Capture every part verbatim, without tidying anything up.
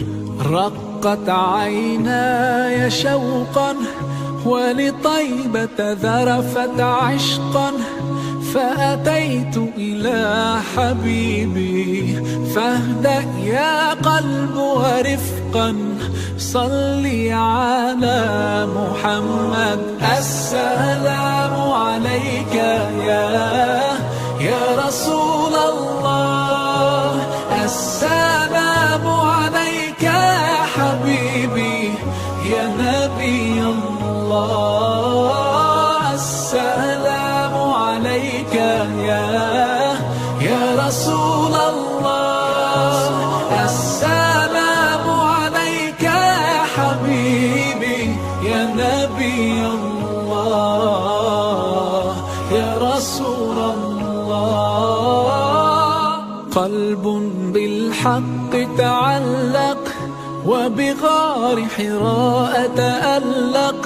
رقت عيناي شوقا ولطيبة ذرفت عشقا، فأتيت إلى حبيبي فاهدأ يا قلب ورفقا، صل على محمد. السلام عليك يا، يا رسول الله، السلام عليك يا حبيبي، يا نبي الله، السلام عليك يا، يا رسول الله، السلام عليك يا حبيبي، يا نبي الله، يا رسول الله. قلب بالحق تعلق، وبغار حراء تألق،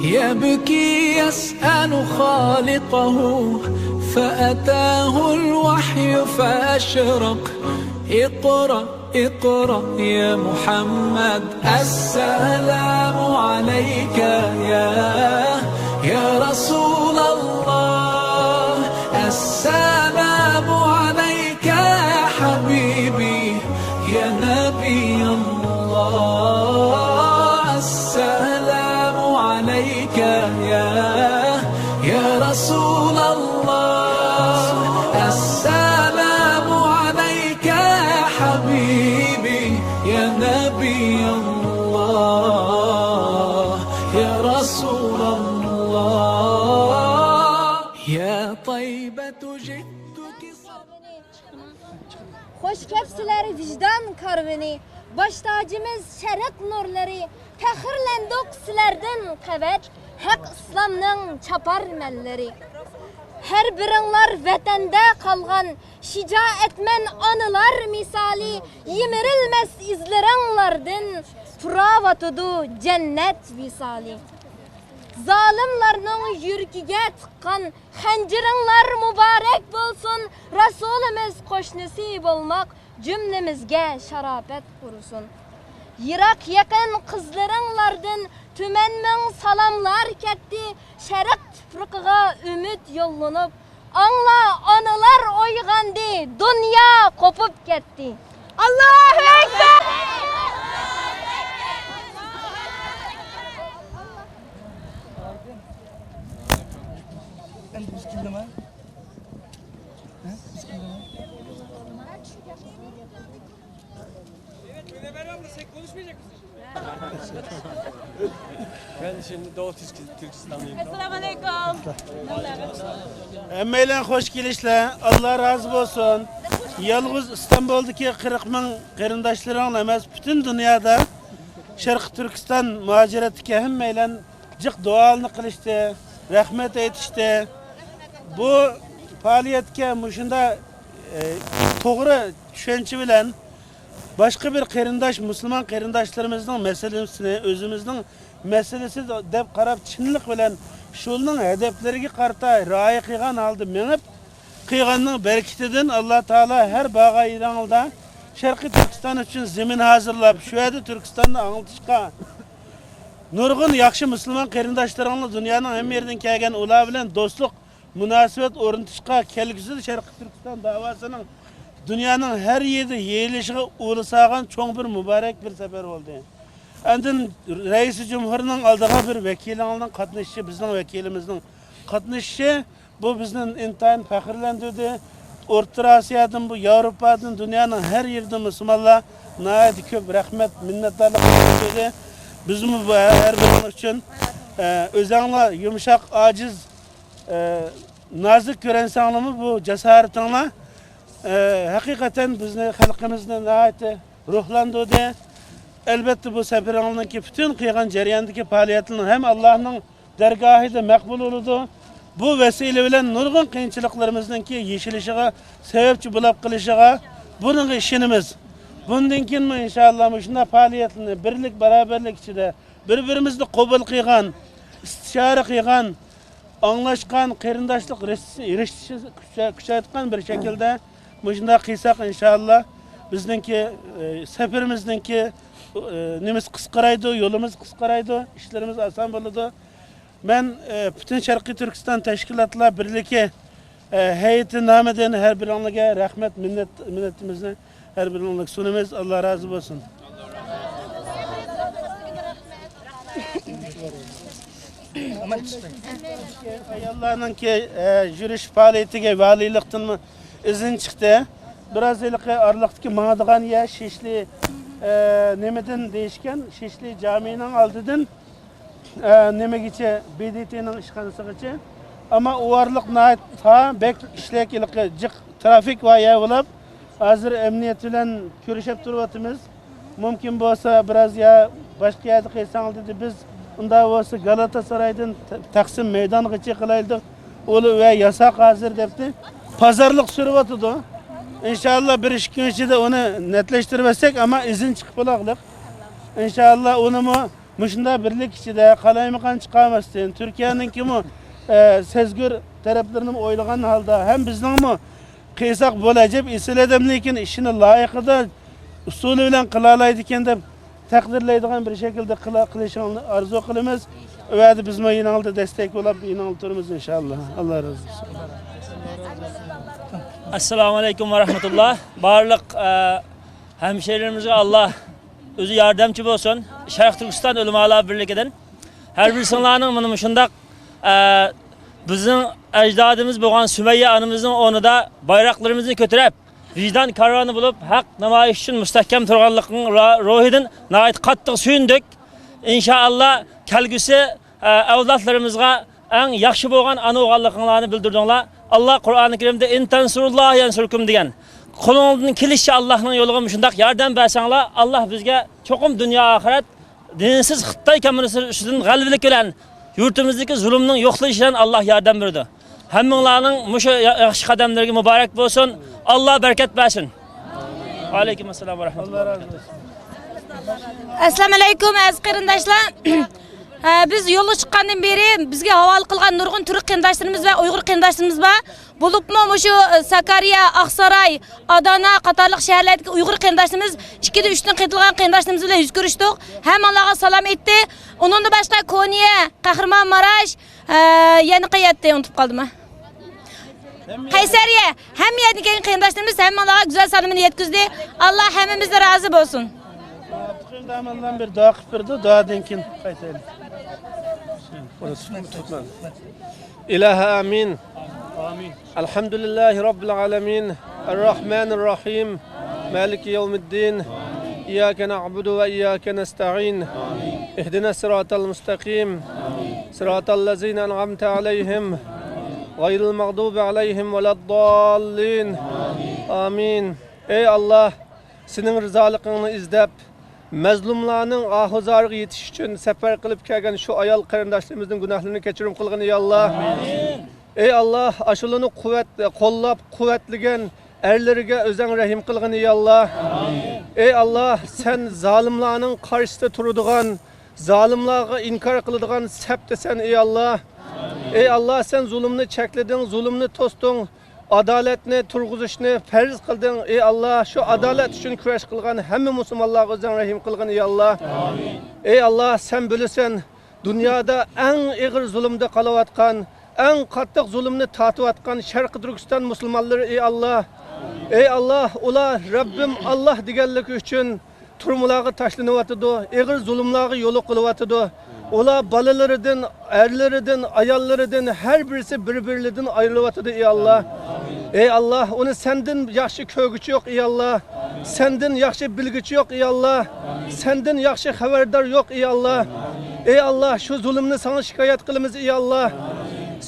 يبكي يسأل خالقه، فأتاه الوحي فأشرق. اقرأ، اقرأ يا محمد، السلام عليك يا، يا رسول الله، السلام عليك يا حبيبي، يا نبي الله، السلام عليك يا، يا رسول الله، السلام عليك يا حبيبي، يا نبي الله، يا رسول الله، يا طيبة جئتك. خۇش كەپسىلەر ۋىجدان كارۋىنى، باش تاجىمىز شەرق نۇرلىرى، پەخىرلەندۇق سىلەردىن قەۋەت، ھەق ئىسلامنىڭ چاپارمەنلىرى. ھەر بىرىڭلار ۋەتەندە قالغان شىجائەتمەن ئانىلار مىسالى، يىمىرىلمەس ئىزلىرىڭلاردىن پۇراۋاتىدۇ جەننەت ۋىسالى. زالىملارنىڭ يۈرىكىگە تىققان خەنجىرىڭلار مۇبارەك بولسۇن، رەسۇلىمىز قوشنىسى بولماق جۈملىمىزگە شاراپەت قۇرۇسۇن. يىراق يېقىن قىزلىرىڭلاردىن تۈمەن مىڭ سالاملار كەتتى، شەرق تۇپرىقىغا ئۈمىد يوللىنىپ، ئاڭلا ئانىلار ئويغاندى، دۇنيا قوپۇپ كەتتى. ئاللاھۇ ئەكبەر! ئەمدى بىز كىمدىما؟ ھە؟ بىز كىمدىما؟ Ben şimdi Doğu Türk-، Türkistanlıyım. Esselamu aleyküm. ھەممەيلەن خوش كېلىشلەر، ئاللا رازى بولسۇن. يالغۇز ئىستانبۇلدىكى قىرىق مىڭ قېرىنداشلىرىڭلا ئەمەس، پۈتۈن دۇنيادا شەرقىي تۈركىستان مۇھاجىرەتتىكى ھەممەيلەن جىق دۇئالىنى قىلىشتى، رەھمەت ئېيتىشتى. بۇ پائالىيەتكە مۇشۇنداق، ئە، توغرا چۈشەنچە بىلەن باشقا بىر قېرىنداش، مۇسۇلمان قېرىنداشلىرىمىزنىڭ مەسىلىسىنى ئۆزىمىزنىڭ مەسىلىسى دەپ قاراپ، چىنلىق بىلەن شۇنىڭ ھەدەپلىرىگە قارىتا رىئايە قىلغان ھالدا مېڭىپ، قىلغاننىڭ بەرىكىتىدىن ئاللا تائالا ھەر بارغان يېرىڭلاردا شەرقىي تۈركىستان ئۈچۈن زېمىن ھازىرلاپ، شۇ يەردە تۈركىستاننى ئاڭلىتىشقا، نۇرغۇن ياخشى مۇسۇلمان قېرىنداشلىرىڭلار، دۇنيانىڭ ھەممە يېرىدىن كەلگەن، ئۇلار بىلەن دوستلۇق مۇناسىۋەت ئورنىتىشقا، كەلگۈسىدە شەرقىي تۈركىستان داۋاسىنىڭ دۇنيانىڭ ھەر يېرىدە يېيىلىشىغا ئۇل سالغان چوڭ بىر مۇبارەك بىر سەپەر بولدى. ئاندىن رەئىسى جۇمھۇرنىڭ ئالدىغا بىر ۋەكىلىڭىزنىڭ قاتنىشىشى، بىزنىڭ ۋەكىلىمىزنىڭ قاتنىشىشى، بۇ بىزنى ئىنتايىن پەخىرلەندۈردى. ئوتتۇرا ئاسىيادىن، بۇ ياۋروپادىن، دۇنيانىڭ ھەر يېرىدىن مۇسۇلمانلار ناھايىتى كۆپ رەھمەت، مىننەتدارلىق بىلدۈردى. بىزمۇ بۇ ھەر بىرىڭلار ئۈچۈن، ئە، ئۆزەڭلار يۇمشاق، ئاجىز، ئە، نازۇك كۆرۈنسەڭلارمۇ، بۇ جاسارىتىڭلار، ئە، ھەقىقەتەن بىزنى، خەلقىمىزنى ناھايىتى روھلاندۇردى. ئەلۋەتتە، بۇ سەپىرىڭلارنىڭكى پۈتۈن قىلغان جەرياندىكى پائالىيەتلىرىنىڭ ھەم ئاللانىڭ دەرگاھىدا مەقبۇل بولىدۇ. بۇ ۋەسىلە بىلەن نۇرغۇن قىيىنچىلىقلىرىمىزنىڭكى يېشىلىشىغا سەۋەبچى بولاپ قېلىشىغا، بۇنىڭغا ئىشىنىمىز. بۇندىن كېيىنمۇ ئىنشائاللا مۇشۇنداق پائالىيەتلەرنى بىرلىك، باراۋەرلىك ئىچىدە بىر-بىرىمىزنى قوبۇل قىلغان، ئىستىشارە قىلغان، ئاڭلاشقان، قېرىنداشلىق رىش-، رىشتىسى كۈچە-، كۈچەيتقان بىر شەكىلدە مۇشۇنداق قىلساق، ئىنشائاللا، بىزنىڭكى، ئە، سەپىرىمىزنىڭكى، ئە، نېمىسى قىسقىرايدۇ، يولىمىز قىسقىرايدۇ، ئىشلىرىمىز ئاسان بولىدۇ. مەن، ئە، پۈتۈن شەرقىي تۈركىستان تەشكىلاتلار بىرلىكى، ئە، ھەيئىتى نامىدىن ھەر بىرىڭلارغا رەھمەت، مىننەت، مىننىتىمىزنى ھەر بىرىڭلارغا سۇنىمىز. ئاللا رازى بولسۇن. ئاياللارنىڭكى، ئە، يۈرۈش پائالىيىتىگە ۋالىيلىقتىنمۇ ئىزىن چىقتى. بىراز ھېلىقى ئارىلىقتىكى ماڭىدىغان يەر شىشلى، ئە، نېمىدىن دېيىشكەن، شىشلى جامىنىڭ ئالدىدىن، ئە، نېمىگىچە، بې دې تېنىڭ ئىشخانىسىغىچە. ئەمما ئۇ ئارىلىق ناھايىتى تار، بەك كىشىلىك ھېلىقى جىق ترافىك بار يەر بولۇپ، ھازىر ئەمنىيەت بىلەن كۆرۈشۈپ تۇرۇۋاتىمىز. مۇمكىن بولسا بىراز يا باشقا يەردە قىلساڭ دېدى. بىز ئۇنداق بولسا گالاتاسارايدىن ت-، تەقسىم مەيدانغىچە قىلايلىدۇق. ئۇلار ۋە ياساق ھازىر دەپتۇ. پازارلىق سۈرۈۋاتىدۇ. ئىنشاللا بىر ئىككى كۈن ئىچىدە ئۇنى نەتلەشتۈرۈۋەتسەك، ئەمما ئىزىن چىقىپ بولاقلىق. ئىنشاللا ئۇنىمۇ مۇشۇنداق بىرلىك ئىچىدە قالايمىقان چىقارماستىن، تۈركىيەنىڭكىمۇ، ئە، سەزگۈر تەرەپلىرىنىمۇ ئويلىغان ھالدا ھەم بىزنىڭمۇ قىلساق بولىدۇ، ئەجەب ئېسىل ئادەم، لېكىن ئىشىنى لايىقىدا، ئۇسۇلى بىلەن قىلالايدىكەن دەپ تەقدىرلەيدىغان بىر شەكىلدە قىلا-، قىلىشىڭلارنى ئارزۇ قىلىمىز. ئۇ يەردە بىزمۇ يېنىڭلاردا دەستەك بولۇپ، يېنىڭلاردا تۇرىمىز، ئىنشاللا. ئاللا رازى بولسۇن. ئەسسالامۇ ئەلەيكۇم ۋە رەھمەتۇللا. بارلىق، ئە، ھەمشىرىلىرىمىزگە ئاللا ئۆزى ياردەمچى بولسۇن. شەرقىي تۈركىستان ئۆلىمالار بىرلىكىدىن. ھەر بىرسىڭلارنىڭ مانا مۇشۇنداق، ئە، بىزنىڭ ئەجدادىمىز بولغان سۈمەييە ئانىمىزنىڭ ئورنىدا بايراقلىرىمىزنى كۆتۈرۈپ، ۋىجدان كارۋانى بولۇپ، ھەق نامايىش ئۈچۈن مۇستەھكەم تۇرغانلىقىنىڭ را-، روھىدىن ناھايىتى قاتتىق سۆيۈندۇق. ئىنشائاللا، كەلگۈسى، ئە، ئەۋلادلىرىمىزغا ئەڭ ياخشى بولغان ئانا بولغانلىقىڭلارنى بىلدۈردۈڭلار. ئاللا قۇرئانى كەرىمدە، «ئىن تەنسۇرۇللاھە يەنسۇركۇم» دېگەن. قولۇڭدىن كېلىشىچە ئاللانىڭ يولىغا مۇشۇنداق ياردەم بەرسەڭلار، ئاللا بىزگە چوقۇم دۇنيا ئاخىرەت دىنسىز خىتاي كوممۇنىستلىرى ئۈستىدىن غەلىبىلىك بىلەن يۇرتىمىزدىكى زۇلۇمنىڭ يوقىلىشى بىلەن ئاللا ياردەم بېرىدۇ. ھەممىڭلارنىڭ مۇشۇ يا-، ياخشى قەدەملىرىگە مۇبارەك بولسۇن. ئاللا بەرىكەت بەرسۇن. ۋەئەلەيكۇم ئەسسالام ۋە رەھمەتۇللا. ئەسسالامۇئەلەيكۇم، ئەزىز قېرىنداشلار. ھە، بىز يولغا چىققاندىن بېرى بىزگە ھاۋالە قىلغان نۇرغۇن تۈرك قېرىنداشلىرىمىز ۋە ئۇيغۇر قېرىنداشلىرىمىز بار. بولۇپمۇ مۇشۇ، ئە، ساكارىيە، ئاقساراي، ئادانا قاتارلىق شەھەرلەردىكى ئۇيغۇر قېرىنداشلىرىمىز، ئىككىدىن، ئۈچتىن قېتىلغان قېرىنداشلىرىمىز بىلەن يۈز كۆرۈشتۇق. ھەممىڭلارغا سالام ئېيتتى. ئۇنىڭدىن باشقا كونىيە، قەھرىمانماراش، ئە، يەنە قەيەتتە ئۇنتۇپ قالدىم. قەيسەرىيە، ھەممە يەردىن كەلگەن قېرىنداشلىرىمىز ھەممىڭلارغا گۈزەل سالىمىنى يەتكۈزدى. ئاللا ھەممىمىزدىن رازى بولسۇن. داموللام بىر دۇئا قىلىپ بېرىدۇ، دۇئادىن كېيىن قايتايلى. ئىلاھە، ئامىن. ئامىن. الحمد لله رب العالمين، الرحمن الرحيم، مالك يوم الدين، إياك نعبد وإياك نستعين، اهدنا الصراط المستقيم، صراط الذين أنعمت عليهم، غير المغضوب عليهم ولا الضالين. آمين. ئەي ئاللا، سېنىڭ رىزالىقىڭنى ئىزدەپ، مەزلۇملارنىڭ ئاھۇزارىغا يېتىش ئۈچۈن سەپەر قىلىپ كەلگەن شۇ ئايال قېرىنداشلىرىمىزنىڭ گۇناھلىرىنى كەچۈرۈم قىلغىن، ئەي ئاللا. ئەي ئاللا، ئاشۇلارنى قۇۋۋەت-، قوللاپ، قۇۋۋەتلىگەن ئەرلىرىگە ئۆزەڭ رەھىم قىلغىن، ئەي ئاللا. ئەي ئاللا، سەن زالىملارنىڭ قارشىسىدا تۇرىدىغان، زالىملارغا ئىنكار قىلىدىغان سەپتىسەن، ئەي ئاللا. ئەي ئاللا، سەن زۇلۇمنى چەكلىدىڭ، زۇلۇمنى توستۇڭ. ئادالەتنى تۇرغۇزۇشنى پەرز قىلدىڭ، ئەي ئاللا، شۇ ئادالەت ئۈچۈن كۈرەش قىلغان ھەممە مۇسۇلمانلارغا ئۆزۈڭ رەھىم قىلغىن، ئەي ئاللا. ئەي ئاللا، سەن بىلىسەن، دۇنيادا ئەڭ ئېغىر زۇلۇمدا قېلىۋاتقان، ئەڭ قاتتىق زۇلۇمنى تارتىۋاتقان شەرقىي تۈركىستان مۇسۇلمانلىرى، ئەي ئاللا. ئەي ئاللا، ئۇلار رەببىم ئاللا دېگەنلىكى ئۈچۈن تۈرمىلەرگە تاشلىنىۋاتىدۇ، ئېغىر زۇلۇملارغا يولۇقۇلۇۋاتىدۇ. ئۇلار بالىلىرىدىن، ئەرلىرىدىن، ئاياللىرىدىن، ھەر بىرسى بىر-بىرلىرىدىن ئايرىلىۋاتىدۇ، ئەي ئاللا. ئەي ئاللا، ئۇنى سەندىن ياخشى كۆرگۈچى يوق، ئەي ئاللا. سەندىن ياخشى بىلگۈچى يوق، ئەي ئاللا. سەندىن ياخشى خەۋەردار يوق، ئەي ئاللا. ئەي ئاللا، شۇ زۇلۇمنى ساڭا شىكايەت قىلىمىز، ئەي ئاللا.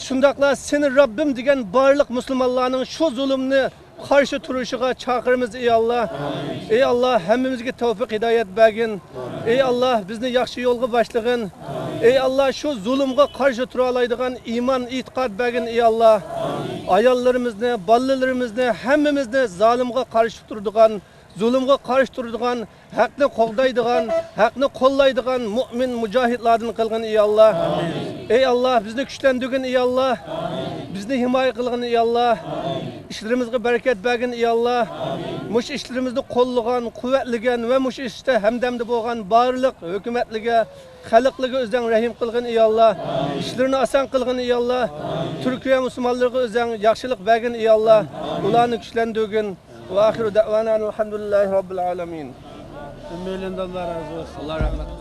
شۇنداقلا سېنى رەببىم دېگەن بارلىق مۇسۇلمانلارنىڭ شۇ زۇلۇمنى قارشى تۇرۇشىغا چاقىرىمىز، ئەي ئاللا. ئەي ئاللا، ھەممىمىزگە تەۋپىق ھىدايەت بەرگىن. ئەي ئاللا، بىزنى ياخشى يولغا باشلىغىن. ئەي ئاللا، شۇ زۇلۇمغا قارشى تۇرالايدىغان ئىمان، ئېتىقاد بەرگىن، ئەي ئاللا. ئاياللىرىمىزنى، بالىلىرىمىزنى، ھەممىمىزنى زالىمغا قارشى تۇرىدىغان، زۇلۇمغا قارشى تۇرىدىغان، ھەقنى قوغدايدىغان، ھەقنى قوللايدىغان مۇئمىن مۇجاھىدلاردىن قىلغىن، ئەي ئاللا. ئەي ئاللا، بىزنى كۈچلەندۈرگىن، ئەي ئاللا. بىزنى ھىمايە قىلغىن، ئى ئاللا. ئىشلىرىمىزغا بەرىكەت بەرگىن، ئى ئاللا. مۇشۇ ئىشلىرىمىزنى قوللىغان، قۇۋۋەتلىگەن ۋە مۇشۇ ئىشتا ھەمدەمدە بولغان بارلىق ھۆكۈمەتلىرىگە، خەلقلىرىگە ئۆزەڭ رەھىم قىلغىن، ئى ئاللا. ئىشلىرىنى ئاسان قىلغىن، ئى ئاللا. تۈركىيە مۇسۇلمانلىرىغا ئۆزەڭ ياخشىلىق بەرگىن، ئى ئاللا. ئۇلارنى كۈچلەندۈرگىن. ۋە ئاخىرۇ دەۋانا ئەنىل ھەمدۇلىللاھى رەببىل ئالەمىن. ھەممەيلەندىن ئاللا رازى بولسۇن. ئاللا رەھمەت.